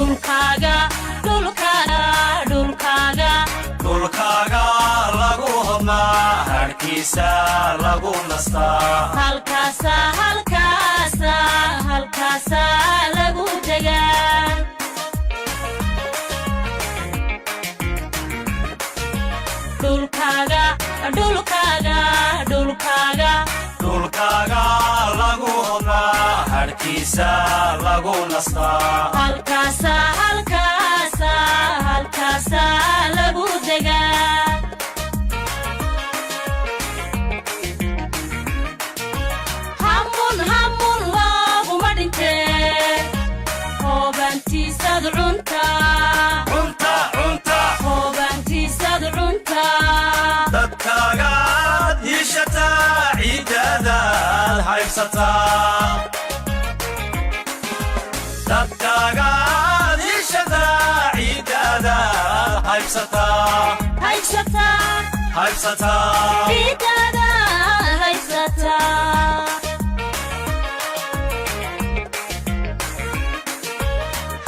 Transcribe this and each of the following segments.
Dhulkaaga, dhulkaaga, dhulkaaga. Dhulkaaga lagu hodmaa, harkiisa lagu nastaa. Halkaasa, halkaasa, halkaasa lagu degaa. Dhulkaaga, dhulkaaga, dhulkaaga. Dhulkaaga lagu hodmaa, harkiisa lagu nastaa. Halkaasa, halkaasa, halkaasa lagu degaa. Hamun hamun looguma dhintee, hoobantiisad cuntaa. Cunta, cunta. Hoobantiisad cuntaa. Dadkaagaad hiishataa, ciiddaadaad haybsataa. Dadkaagaad hiishataa, ciiddaadaad haybsataa. Haysataa. Haybsataa. Ciiddaada haysataa.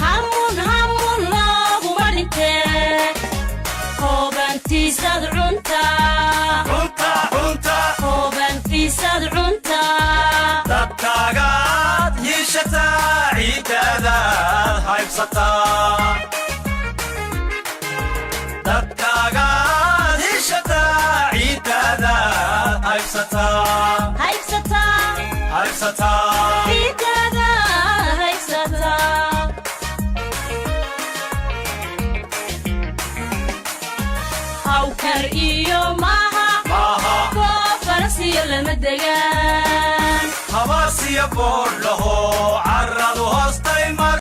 Hamun hamun looguma dhintee, hoobantiisad cuntaa. Cunta, cunta. Hoobantiisad cuntaa. Dadkaagaad hiishataa, ciiddaadaad haybsataa. Dadkaagaad hiishataa, ciiddaadaad haybsataa. Haysataa. Haybsataa. Ciiddaada haysataa. Hawkar iyo maaha. Maaha. Goofarasiyo lama degaan. Habaasiya boodh laho carradu hoostay mar.